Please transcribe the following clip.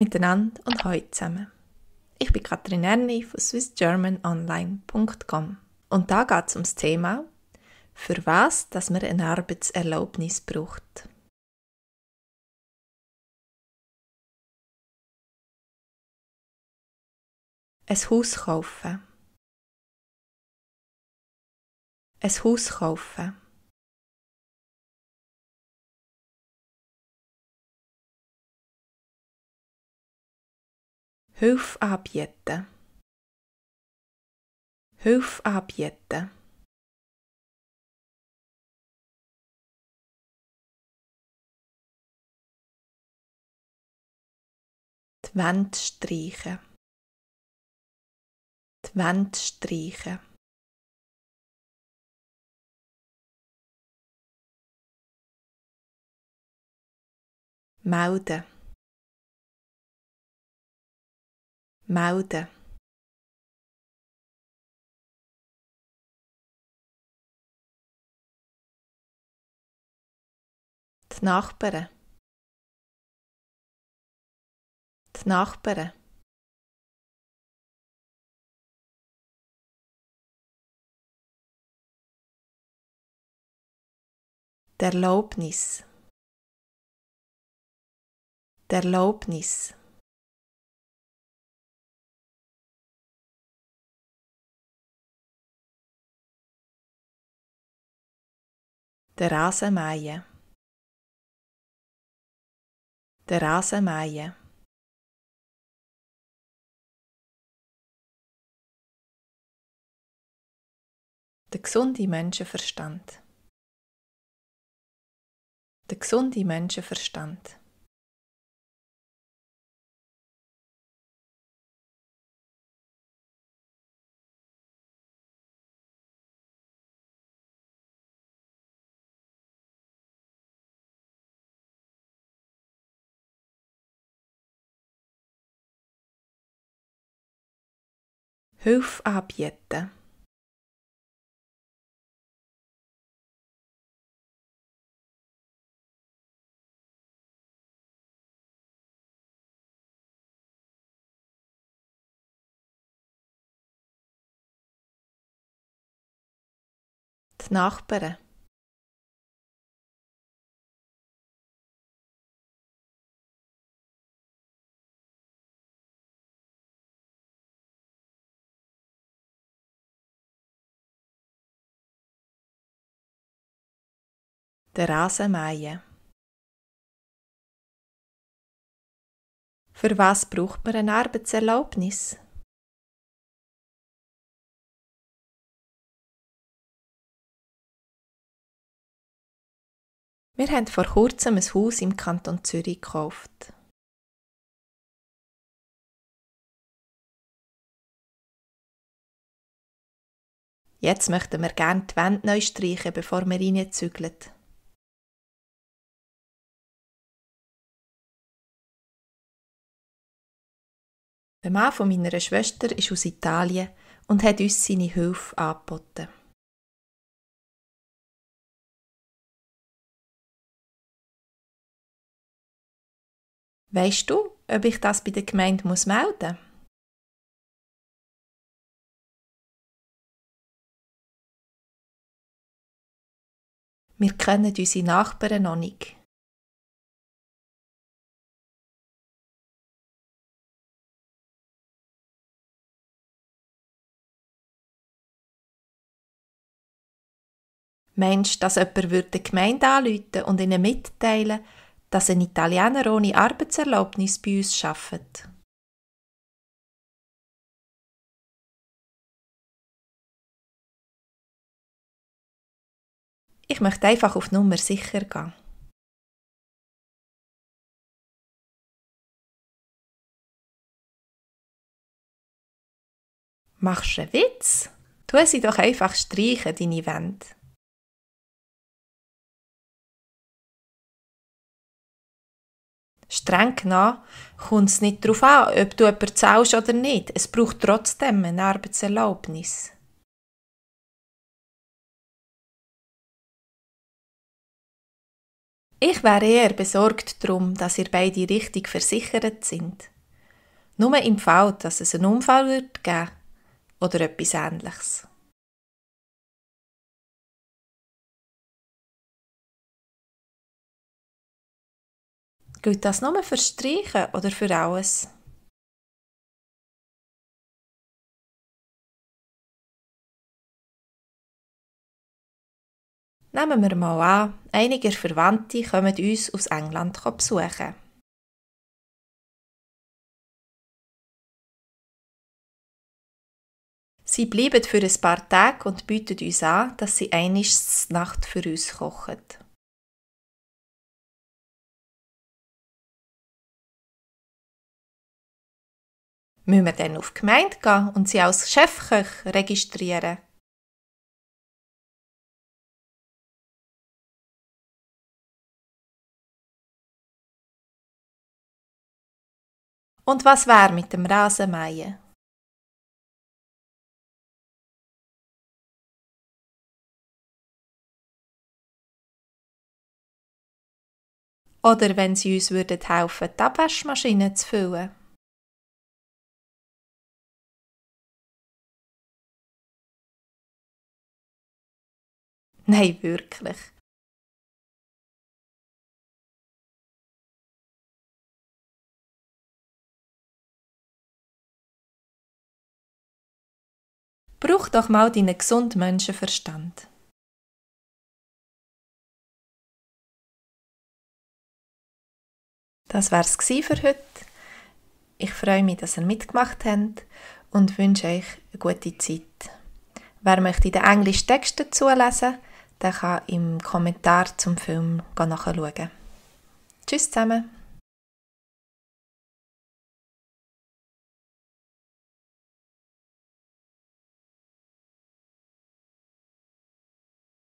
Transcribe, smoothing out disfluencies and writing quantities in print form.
Miteinander und heute zusammen. Ich bin Katrin Erni von swissgermanonline.com und da geht es ums Thema, für was dass man eine Arbeitserlaubnis braucht. Ein Haus kaufen. Ein Haus kaufen. Hilfe anbieten. Hilfe anbieten. Die Wände streichen. Die Wände streichen. Melden. Melden. Die Nachbarn. Die Nachbarn. Die Erlaubnis. Die Erlaubnis. Der Rasenmähen. Der Rasenmähen. Der gesunde Menschenverstand. Der gesunde Menschenverstand. Hilfe anbieten. Die Nachbarn. Der Rasenmähen. Für was braucht man eine Arbeitserlaubnis? Wir haben vor kurzem ein Haus im Kanton Zürich gekauft. Jetzt möchten wir gerne die Wände neu streichen, bevor wir reinzügeln. Der Mann von meiner Schwester ist aus Italien und hat uns seine Hilfe angeboten. Weisst du, ob ich das bei der Gemeinde melden muss? Wir kennen unsere Nachbarn noch nicht. Meinst du, dass jemand die Gemeinde anrufen und ihnen mitteilen, dass ein Italiener ohne Arbeitserlaubnis bei uns arbeitet? Ich möchte einfach auf Nummer sicher gehen. Machst du einen Witz? Tu sie doch einfach streichen, deine Wände. Streng genommen kommt es nicht darauf an, ob du jemanden zahlst oder nicht. Es braucht trotzdem eine Arbeitserlaubnis. Ich wäre eher besorgt darum, dass ihr beide richtig versichert sind. Nur im Fall, dass es einen Unfall wird geben oder etwas Ähnliches. Gilt das nur für Streichen oder für alles? Nehmen wir mal an, einige Verwandte kommen uns aus England besuchen. Sie bleiben für ein paar Tage und bieten uns an, dass sie einmal die Nacht für uns kochen. Müssen wir dann auf die Gemeinde gehen und sie als Chefkoch registrieren? Und was wäre mit dem Rasenmähen? Oder wenn sie uns helfen würden, die Abwaschmaschine zu füllen? Nein, wirklich. Brauch doch mal deinen gesunden Menschenverstand. Das wär's für heute. Ich freue mich, dass ihr mitgemacht habt und wünsche euch eine gute Zeit. Wer möchte den englischen Text dazu lesen, der kann im Kommentar zum Film nachschauen. Tschüss zusammen.